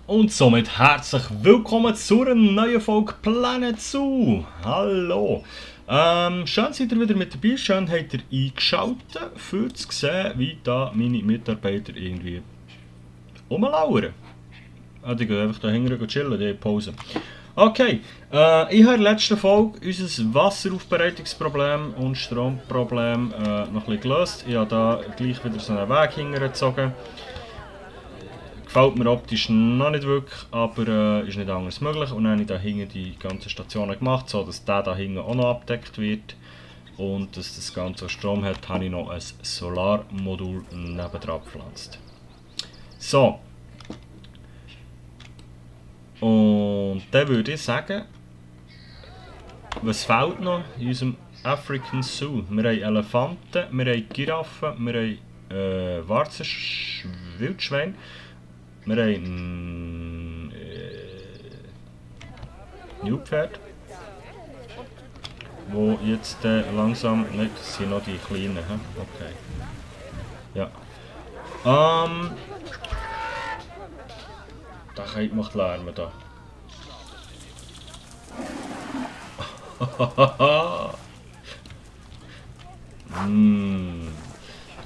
Und somit herzlich willkommen zu einer neuen Folge Planet Zoo. Hallo. Schön seid ihr wieder mit dabei, schön habt ihr eingeschaltet, für zu sehen, wie da meine Mitarbeiter irgendwie rumlauern. Die gehen einfach da hinten chillen, die haben Pause. Okay, ich habe in der letzten Folge unser Wasseraufbereitungsproblem und Stromproblem noch ein bisschen gelöst. Ich habe da gleich wieder so einen Weg hingezogen. Gefällt mir optisch noch nicht wirklich, aber ist nicht anders möglich. Und dann habe ich da hinten die ganzen Stationen gemacht, so dass der da hinten auch noch abgedeckt wird. Und dass das Ganze Strom hat, habe ich noch ein Solarmodul nebendran gepflanzt. So. Und dann würde ich sagen, was fehlt noch in unserem African Zoo? Wir haben Elefanten, wir haben Giraffen, wir haben Wildschweine. Wir haben Nilpferd, wo jetzt langsam, nicht, das sind noch die kleinen, okay. Ja. Da macht Lärm da.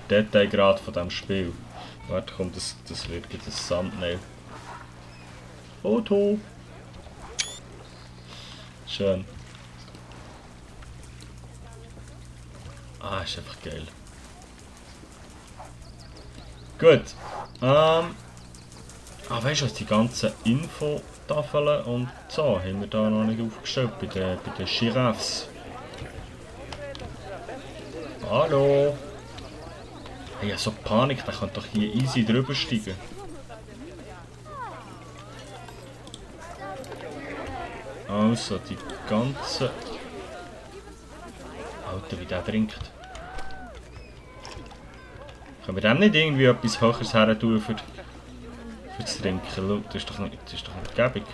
Detailgrad von diesem Spiel. Warte, komm, das wird jetzt ein Thumbnail. Foto! Schön. Ist einfach geil. Gut. Weißt du was, die ganzen Infotafeln und so haben wir da noch nicht aufgestellt bei den Giraffes. Hallo! Ich habe so Panik, der kann doch hier easy drüber steigen. Also, die ganzen... Alter, wie der trinkt. Können wir dem nicht irgendwie etwas Höheres her tun für das Trinken? Schau, das ist doch nicht gäbig.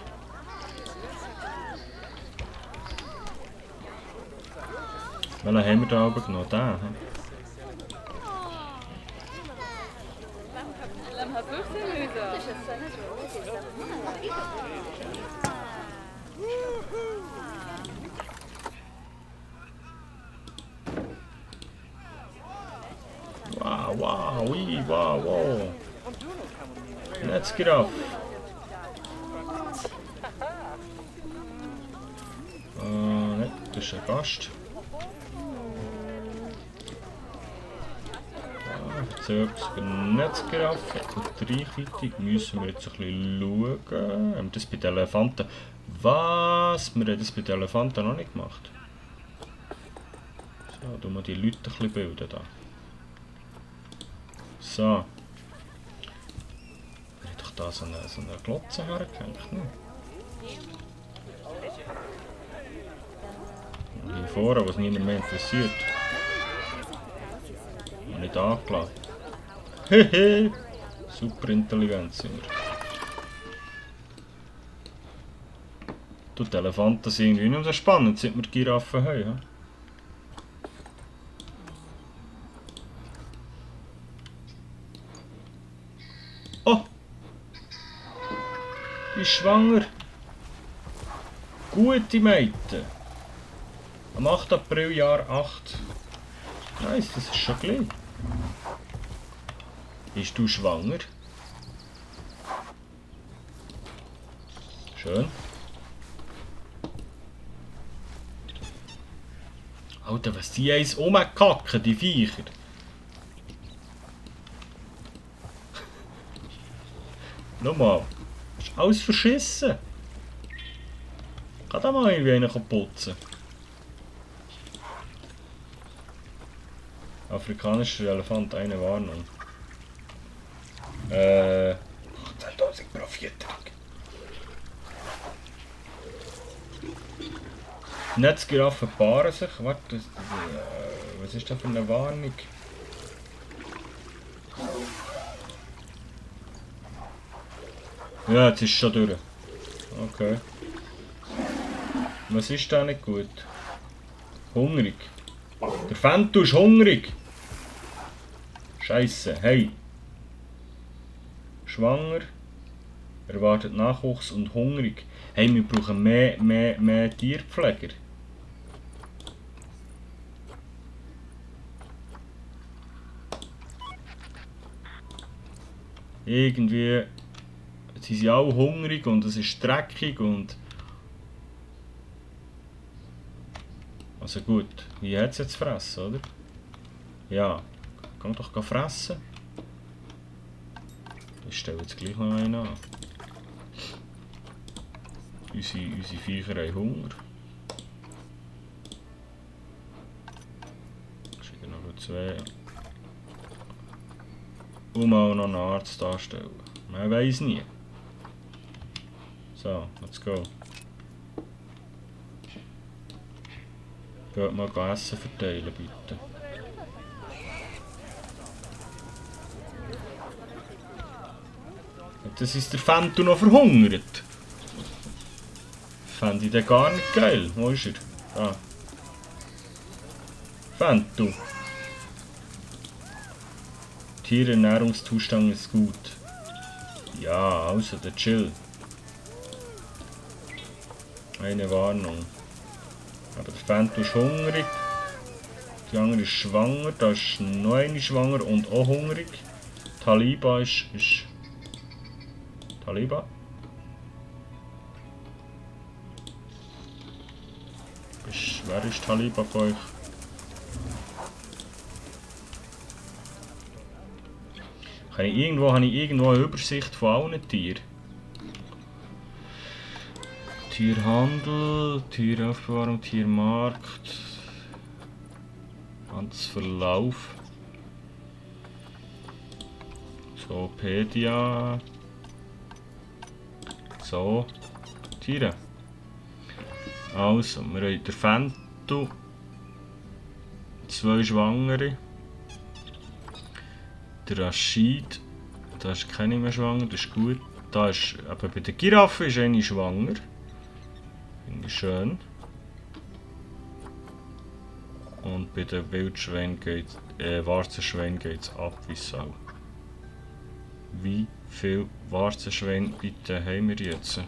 Welchen haben wir da oben genommen? Den, wow. Let's get off. Nein, das ist ein Gast. Netzgiraffen und gleichzeitig müssen wir jetzt ein bisschen schauen. Haben wir das bei den Elefanten? Was? Wir haben das bei den Elefanten noch nicht gemacht. So, tun wir die Leute ein bisschen bilden da. So. Wir haben doch da so eine Glotze hergehängt, ne? Und hier vorne, was niemand mehr interessiert. Und nicht angelassen. Hehe! Super intelligent sind wir. Du, die Elefanten sind irgendwie nicht so spannend, seit wir die Giraffen haben. Oh! Die ist schwanger. Gute Mädchen. Am 8. April, Jahr 8. Nice, das ist schon gleich. Bist du schwanger? Schön. Alter, was die eins rumkacken, die Viecher. Schau mal, ist alles verschissen. Kann da mal irgendwie einen putzen? Afrikanischer Elefant, eine Warnung. 10.000 Profiterung. Netzgiraffen paaren sich. Warte, was ist das für eine Warnung? Ja, jetzt ist es schon durch. Okay. Was ist da nicht gut? Hungrig. Der Fentu ist hungrig. Scheiße, hey. Schwanger. Erwartet Nachwuchs und hungrig. Hey, wir brauchen mehr Tierpfleger. Irgendwie sind sie alle hungrig und es ist dreckig und... Also gut, wie hat es jetzt fressen, oder? Ja, kann doch fressen. Ich stelle jetzt gleich noch einen an. Unsere Viecher haben Hunger. Ich will noch 2. Und mal noch einen Arzt anstellen. Man weiß nie. So, let's go. Geht mal Essen verteilen, bitte. Das ist der Fentu noch verhungert. Fände ich den gar nicht geil. Wo ist er? Ah. Fentu. Tierernährungszustand ist gut. Ja, also der Chill. Eine Warnung. Aber der Fentu ist hungrig. Die andere ist schwanger. Da ist noch eine schwanger und auch hungrig. Taliba ist Taliba? Wer ist Taliba bei euch? Habe ich irgendwo eine Übersicht von allen Tieren? Tierhandel, Tieraufbewahrung, Tiermarkt, Handelsverlauf, Zoopedia, so, Tiere. Also, wir haben den Fentu, 2 Schwangere, der Rashid, da ist keine mehr schwanger, das ist gut. Da ist, aber bei der Giraffe ist eine schwanger. Finde ich schön. Und bei den Wildschweinen Warzenschweinen geht es ab wie Sau. Wie viele Warzenschweine bitte haben wir jetzt?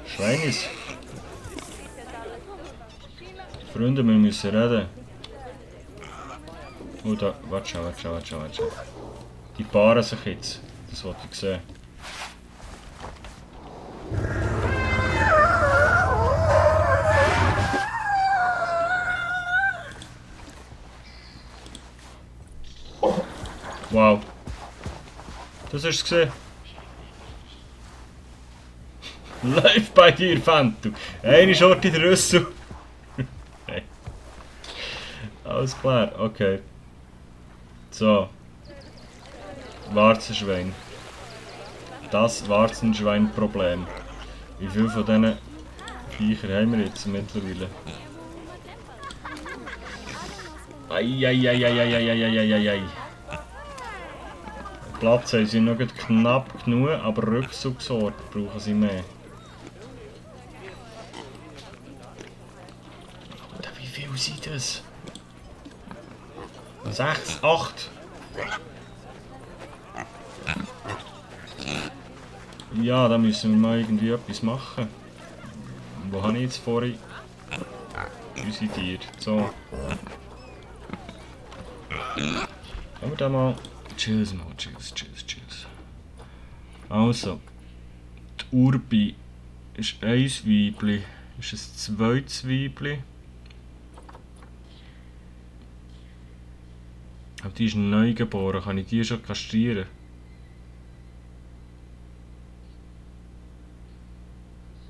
Schweinis. Freunde, wir müssen reden. Oh, da, warte schon. Die paaren sich jetzt. Das wollte ich sehen. Wow. Das hast du gesehen. Läuft bei dir, Fentu. Eine Schorte in der Rüssel. Hey. Alles klar, okay. So. Warzenschwein. Das Warzenschwein-Problem. Wie viele von diesen Viechern haben wir jetzt mittlerweile? Eieieiei. Platz haben sie noch knapp genug, aber Rückzugsort brauchen sie mehr. Oder wie viel sind das? 6, 8. Ja, da müssen wir mal irgendwie etwas machen. Wo habe ich jetzt vorhin unsere Tiere? So. Haben wir da mal. Cheers. Also. Die Urbi ist ein Weibli. Ist ein zweites Weibli. Aber die ist neu geboren. Kann ich die schon kastrieren?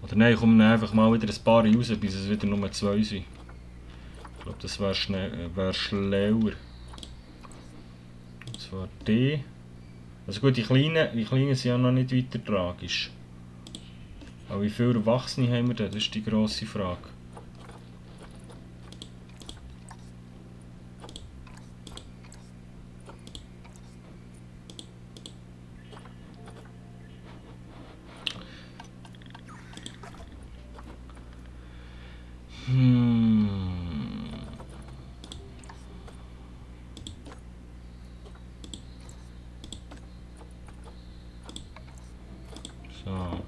Oder nein, kommen einfach mal wieder ein paar raus, bis es wieder nur 2 sind. Ich glaube, das wäre schlauer. Und zwar die. Also gut, die Kleinen sind ja noch nicht weiter tragisch. Aber wie viele Erwachsene haben wir denn? Das ist die grosse Frage. So.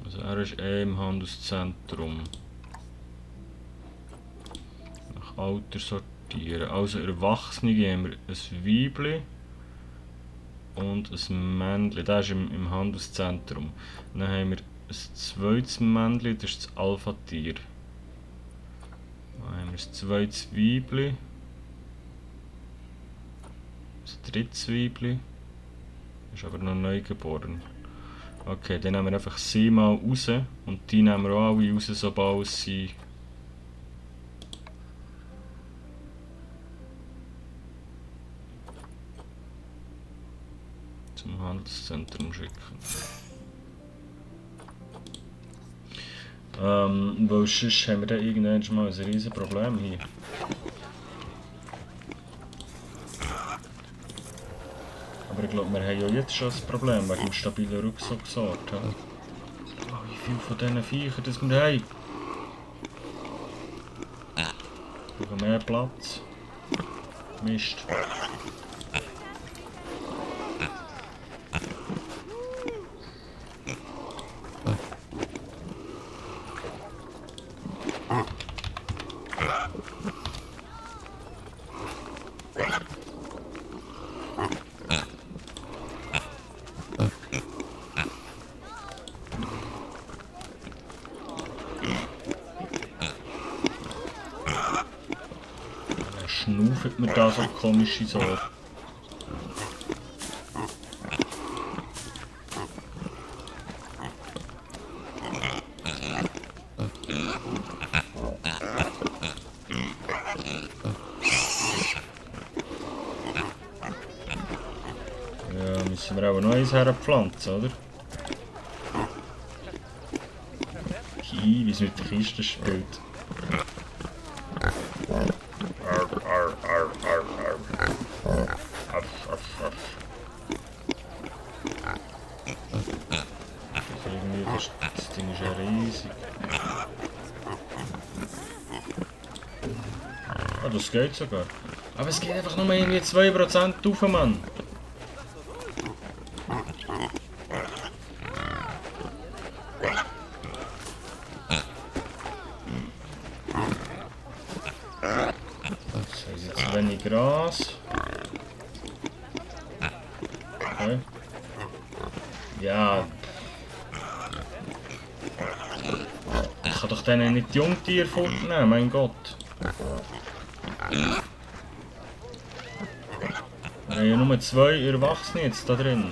Also er ist im Handelszentrum. Nach Alter sortieren. Also Erwachsene haben wir ein Weibli und ein Männchen. Das ist im Handelszentrum. Dann haben wir ein zweites Männchen, das ist das Alpha-Tier. Dann haben wir ein zweites Weibli. Ein drittes Weibli. Ist aber noch neu geboren. Okay, dann nehmen wir einfach sie mal raus. Und die nehmen wir auch alle raus, sobald sie zum Handelszentrum schicken. Weil sonst haben wir dann irgendwann mal ein riesen Problem hier. Aber ich glaube, wir haben ja jetzt schon ein Problem wegen dem stabilen Rucksacksort. Oh, wie viele von diesen Viechern das wir haben. Wir brauchen mehr Platz. Mist. Schnauft mir da so komische Sorgen. Ja, müssen wir aber noch eins herpflanzen, oder? Wie es mit der Kiste spielt. Irgendwie das Ding ist ja riesig. Ah, das geht sogar. Aber es geht einfach nur irgendwie 2% rauf, Mann. Das ist jetzt zu wenig Gras. Okay. Ja. Ich kann doch denen nicht die Jungtiere fortnehmen, mein Gott. Wir haben ja nur 2 Erwachsene jetzt da drin.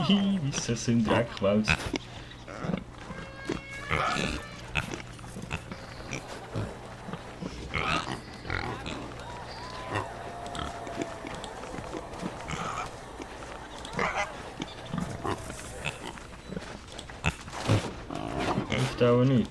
Hihi, wieso sind die weggewälzt? Hilft auch nicht.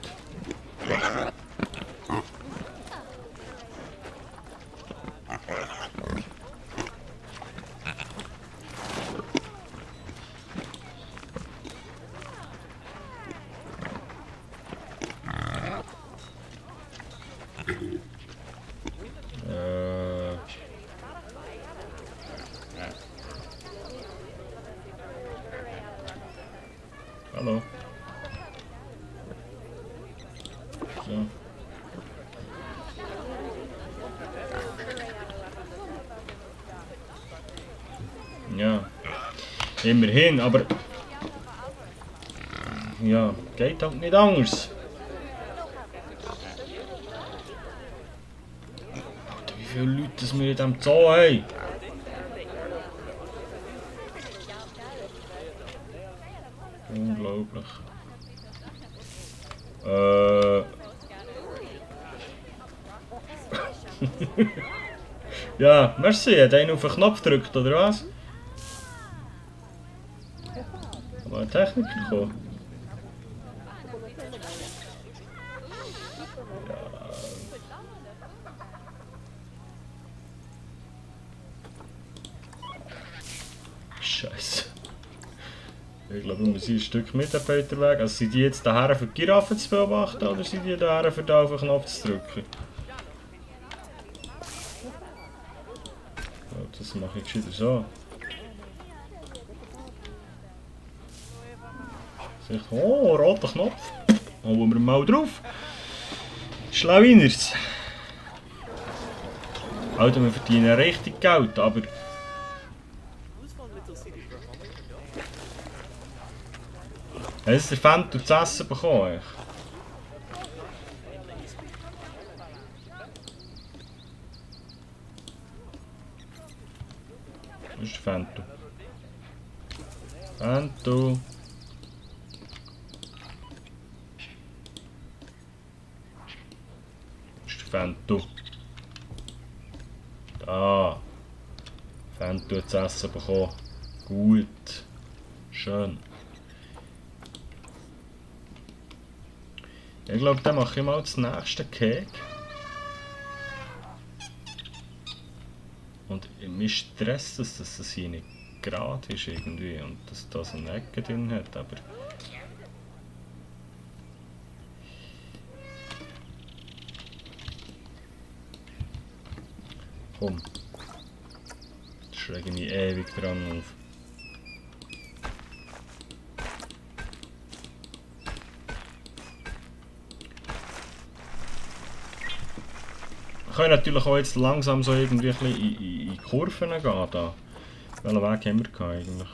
Hallo. So. Ja. Immerhin, aber... Ja, geht halt nicht anders. Alter, wie viele Leute das wir in diesem Zoo haben. Unglaublich. Ja, merci, hat einer auf den Knopf gedrückt, oder was? Aber ein Techniker gekommen. Scheiße. Ich glaube, wir sind ein Stück Mitarbeiter weg. Also sind die jetzt daher für die Giraffen zu beobachten oder sind die daher für da auf den Knopf zu drücken? Ja, das mache ich wieder so. Oh, roter Knopf. Hauen wir mal drauf. Schlawiners. Alter, wir verdienen richtig Geld, aber... Hast du der Fenton zu essen bekommen? Wo ist der Fenton? Fenton. Wo ist der Fenton? Da. Fenton zu essen bekommen. Gut. Schön. Ich glaube, dann mache ich mal das nächste Cake. Und mich stresst es, dass es hier nicht gerade ist irgendwie und dass das eine Ecke drin hat, aber... Komm. Da schräge ich mich ewig dran auf. Wir können natürlich auch jetzt langsam so irgendwie ein bisschen in Kurven gehen. Da. Welchen Weg haben wir eigentlich?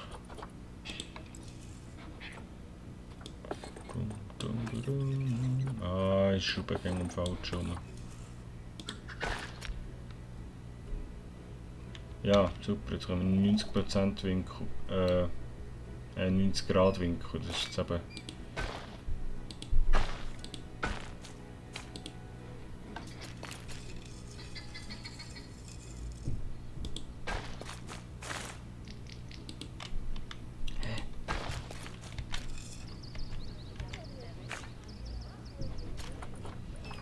Ah, ich schraube gegen falsch rum. Ja, super, jetzt haben wir 90% Winkel. 90 Grad Winkel, das ist jetzt eben...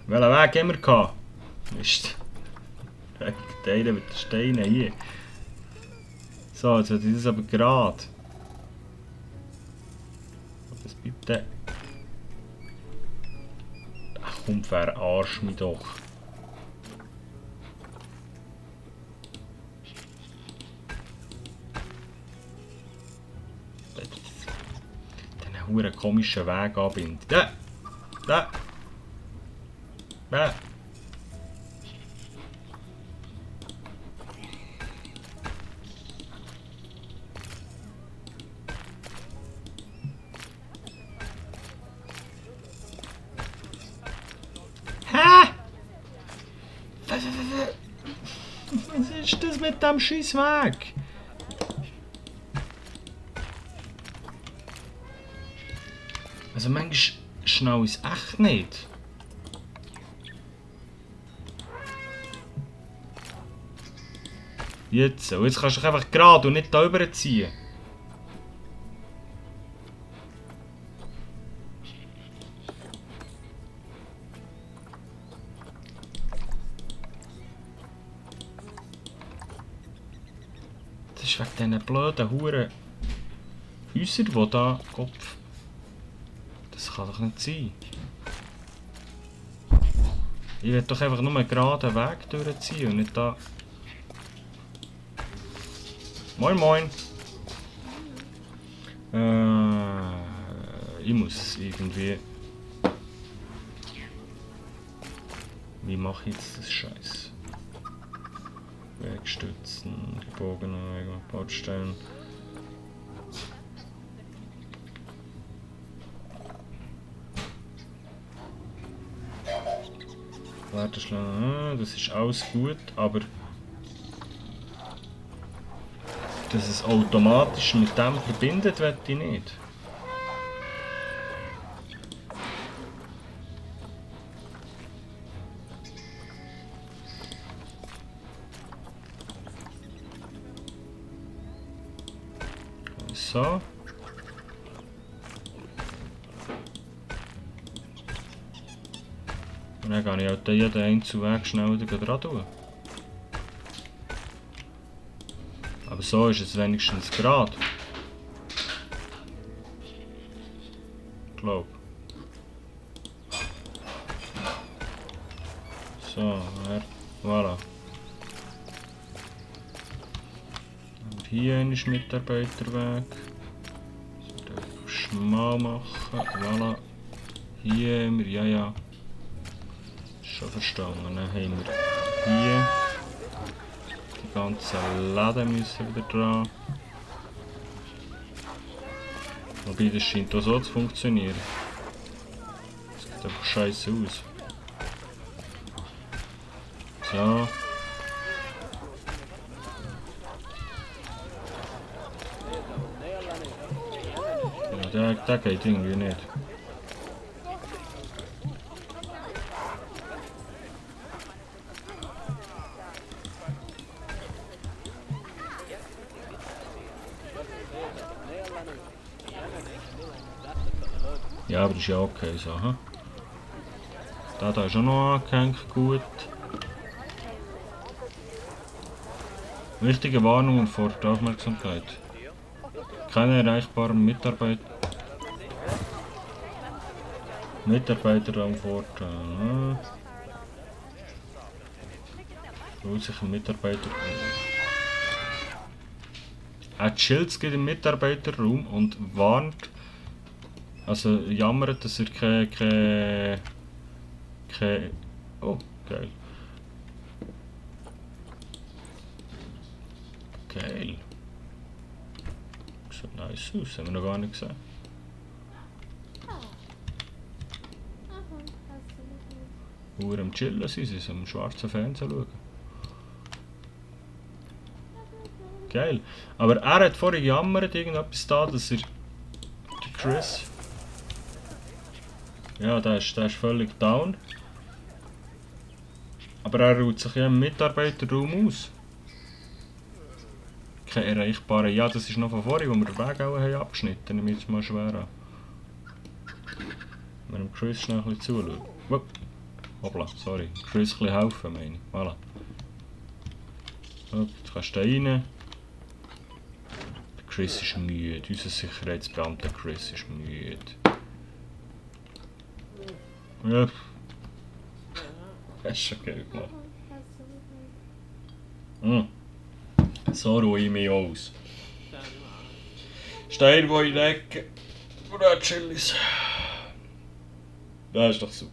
Welchen Weg haben wir gehabt? Mist. Teilen mit den Steinen hier. So, jetzt wird das aber gerade. Was bleibt denn? Ach komm, verarsch mich doch. Den huren komischen Weg anbindet. Da! Was ist das mit dem Scheissweg? Also manchmal schnell ist es echt nicht. Jetzt kannst du dich einfach gerade und nicht da rüberziehen. Das ist wegen diesen blöden Huren Häusern, die da... Kopf. Das kann doch nicht sein. Ich will doch einfach nur einen geraden Weg durchziehen und nicht da... Moin moin! Ich muss irgendwie... Wie mache ich jetzt das Scheiß? Wegstützen, gebogen, Bordstein. Warteschlange, das ist alles gut, aber dass es automatisch mit dem verbindet, will ich nicht. So. Und dann kann ich halt jeden einzelnen Weg schnell dran tun. Aber so ist es wenigstens gerade. Ich glaube. So, voilà. Und hier ist Mitarbeiterweg. So, mal machen. Voilà. Hier haben wir, ja. Schon verstanden. Dann haben wir hier. Die ganzen Läden müssen wieder dran. Wobei, das scheint auch so zu funktionieren. Das sieht einfach scheiße aus. So. Ja, der geht irgendwie nicht. Ja, aber das ist ja okay so, hm? Der da ist auch noch angehängt, gut. Wichtige Warnungen vor der Aufmerksamkeit. Keine erreichbaren Mitarbeiter am Vorteil. Holt sich ein Mitarbeiter. Er chillt geht im Mitarbeiterraum und warnt. Also jammert, dass er keine. Oh, geil. Geil. Sieht nice aus, haben wir noch gar nicht gesehen. Wo am Chillen sind sie, am schwarzen Fernseher schauen. Geil. Aber er hat vorhin gejammert, irgendetwas da, dass er. Der Chris. Ja, der ist völlig down. Aber er ruht sich ja im Mitarbeiterraum aus. Keine erreichbare. Ja, das ist noch von vorhin, wo wir den Weg auch haben abgeschnitten. Nehme ich jetzt mal schwer an. Wenn wir dem Chris schnell ein bisschen zuschauen. Hoppla, sorry. Chris ein bisschen helfen, meine ich. Voilà. So, jetzt kannst du da rein. Der Chris ist müde. Unser Sicherheitsbeamter Chris ist müde. Ja. Das ist schon geil gemacht. So ruhe ich mich aus. Stein, wo ich denke, oder Chilis. Das ist doch super.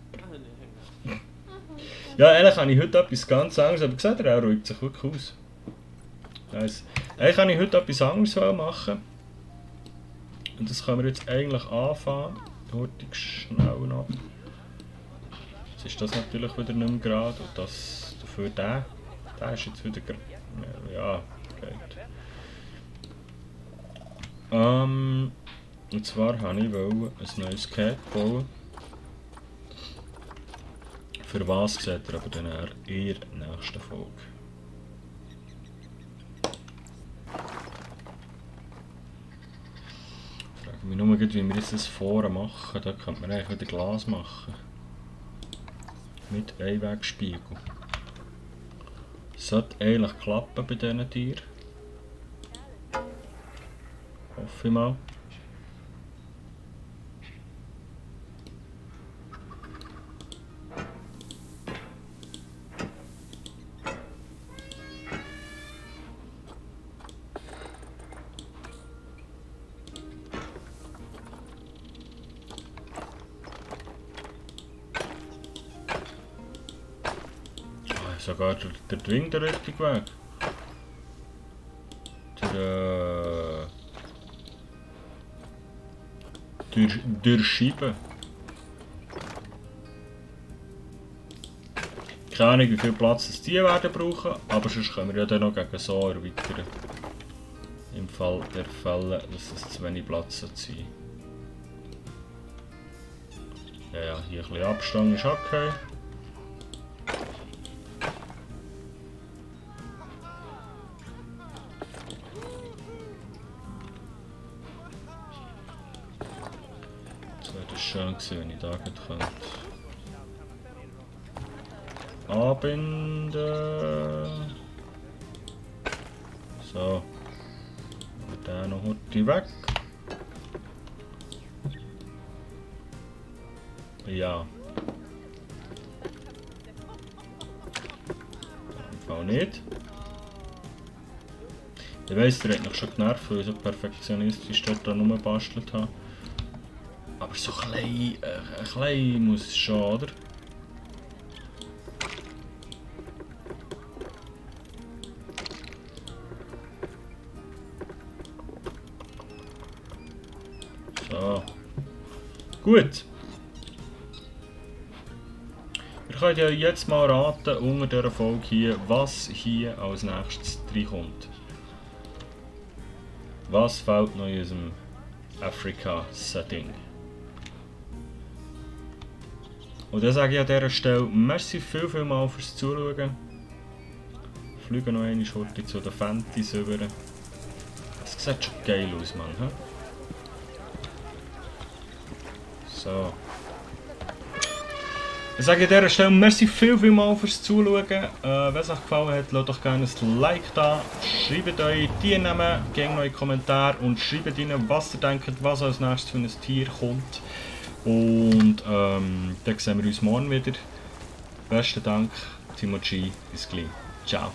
Ja, eigentlich habe ich heute etwas ganz anderes, aber gesagt, er ruhigt sich wirklich aus. Nice. Eigentlich kann ich heute etwas anderes machen. Und das können wir jetzt eigentlich anfangen. Hurtig schnell noch. Jetzt ist das natürlich wieder nicht mehr gerade und das dafür der ist jetzt wieder gerade. Ja, geht. Und zwar wollte ich ein neues Cake bauen. Für was seht ihr aber dann in der nächsten Folge. Ich frage mich nur, wie wir jetzt das vorne machen. Da könnte man eigentlich wieder Glas machen. Mit Einwegspiegel. Sollte eigentlich klappen bei diesen Tieren. Hoffe ich mal. Sogar der Dwing der richtige Weg. Durchschieben. Keine Ahnung, wie viel Platz die werden brauchen, aber sonst können wir ja dann noch gegen so erweitern. Im Fall der Fälle, dass es zu wenig Platz sein. Ja, hier ein bisschen Abstand ist okay. Schön gewesen, wenn ich da könnte anbinden. So. Und dann noch heute weg. Ja. Im Fall nicht. Ich weiss, der hat mich schon genervt, weil ich so perfektionistisch dort rumgebastelt habe. Aber so ein klein muss es schon, oder? So. Gut. Ihr könnt ja jetzt mal raten, unter dieser Folge hier, was hier als nächstes reinkommt. Was fehlt noch in unserem Afrika-Setting? Und dann sage ich an dieser Stelle, merci viel mal fürs Zuschauen. Fliegen noch einmal kurz zu den Fantis rüber. Das sieht schon geil aus, Mann. He? So. Ich sage an dieser Stelle, merci viel mal fürs Zuschauen. Wenn es euch gefallen hat, lasst doch gerne ein Like da. Schreibt euch die Namen, gebt neue Kommentare und schreibt rein, was ihr denkt, was als nächstes für ein Tier kommt. Und dann sehen wir uns morgen wieder. Besten Dank, Timo G. Bis gleich. Ciao.